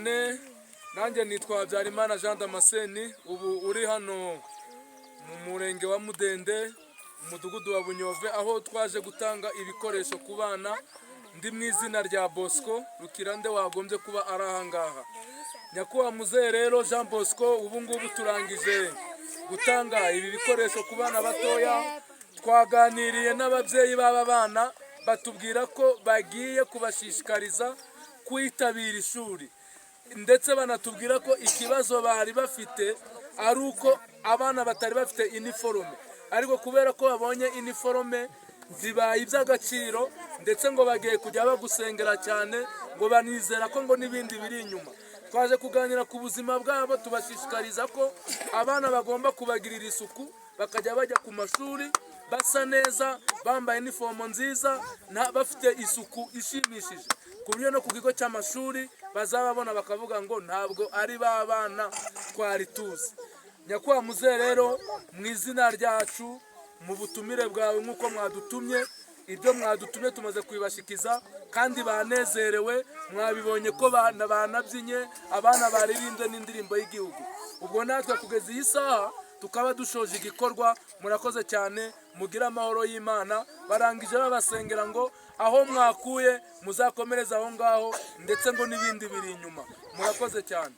Cyane. Nanjye nitwa Habyarimana Jean Damascene, ubu uri hano mu murenge wa Mudende, umudugudu wa Bunyove, aho twaje gutanga ibikoresho ku bana. Ndi mu izina rya Bosco Rukirande wagombye kuba ari ahangaha. Nyakubahwa muzehe rero Jean Bosco, ubu ngubu turangije gutanga ibi bikoresho ku bana batoya. Twaganiriye n'ababyeyi b'aba bana, batubwira ko bagiye kubashishikariza kwitabira ishuri, ndetse banatubwira ko ikibazo bari bafite ari uko abana batari bafite iniforume, ariko kubera ko babonye iniforume zibaye iby'agaciro, ndetse ngo bagiye kujya bagusengera cyane, ngo banizera ko ngo n'ibindi biri inyuma. Twaje kuganira ku buzima bwabo, tubashishikariza ko abana bagomba kubagirira isuku, bakajya bajya ku mashuri basa neza, bambaye inifomo nziza, bafite isuku ishimishije, ku buryo no ku kigo cy'amashuri bazababona bakavuga ngo ntabwo ari ba bana twari tuzi. Nyakubahwa muzehe rero, mu izina ryacu, mu butumire bwawe, nk'uko mwadutumye, ibyo mwadutumye tumaze kubibashikiza kandi banezerewe. Mwabibonye ko banabyinnye, abana baririmbye n'indirimbo y'igihugu. Ubwo natwe kugeza iyi saha tukaba dushoje igikorwa. Murakoze cyane, mugire amahoro y'Imana. Barangije babasengera ngo aho mwakuye muzakomereze aho ngaho, ndetse ngo n'ibindi biri inyuma. Murakoze cyane.